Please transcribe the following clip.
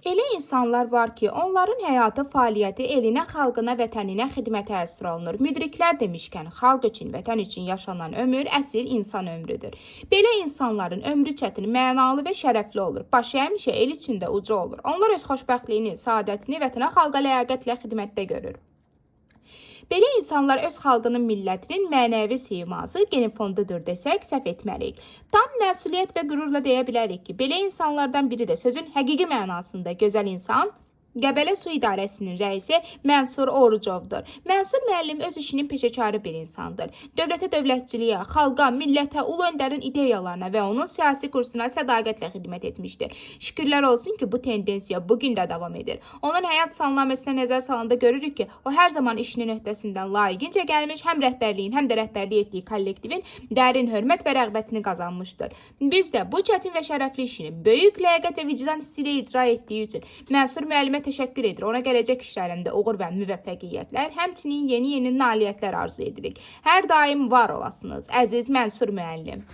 Elə insanlar var ki, onların həyatı, fəaliyyəti elinə, xalqına, vətəninə xidmətə həsr olunur. Müdriklər demişkən, xalq üçün, vətən üçün yaşanan ömür əsl insan ömrüdür. Belə insanların ömrü çətin, mənalı və şərəfli olur. Başı həmişə el içində uca olur. Onlar öz xoşbəxtliyini, saadətini vətənə, xalqa ləyaqətlə xidmətdə görür. Belə insanlar öz xalqının, millətinin mənəvi siması, genofondudur desək səhv etməliyik. Tam məsuliyyət və qürurla deyə bilərik ki, belə insanlardan biri də sözün həqiqi mənasında gözəl insan Qəbələ Su İdarəsinin rəisi Mənsur Orucovdur. Mənsur müəllim öz işinin peşəkarı bir insandır. Dövlətə, dövlətçiliyə, xalqa, millətə, ulu öndərin ideyalarına və onun siyasi kursuna sədaqətlə xidmət etmişdir. Şükürlər olsun ki, bu tendensiya bu gün də davam edir. Onun həyat salnaməsinə nəzər salanda görürük ki, o hər zaman işinin öhdəsindən layiqincə gəlmiş, həm rəhbərliyin, həm də rəhbərlik etdiyi kollektivin dərin hörmət və rəğbətini qazanmışdır. Biz də bu çətin və şərəfli işini böyük ləyaqət və vicdan hissi ilə icra etdiyi üçün Mənsur müəllimə təşəkkür edir. Ona gələcək işlərində uğur və müvəffəqiyyətlər, həmçinin yeni-yeni nailiyyətlər arzu edirik. Hər daim var olasınız, əziz Mənsur müəllim.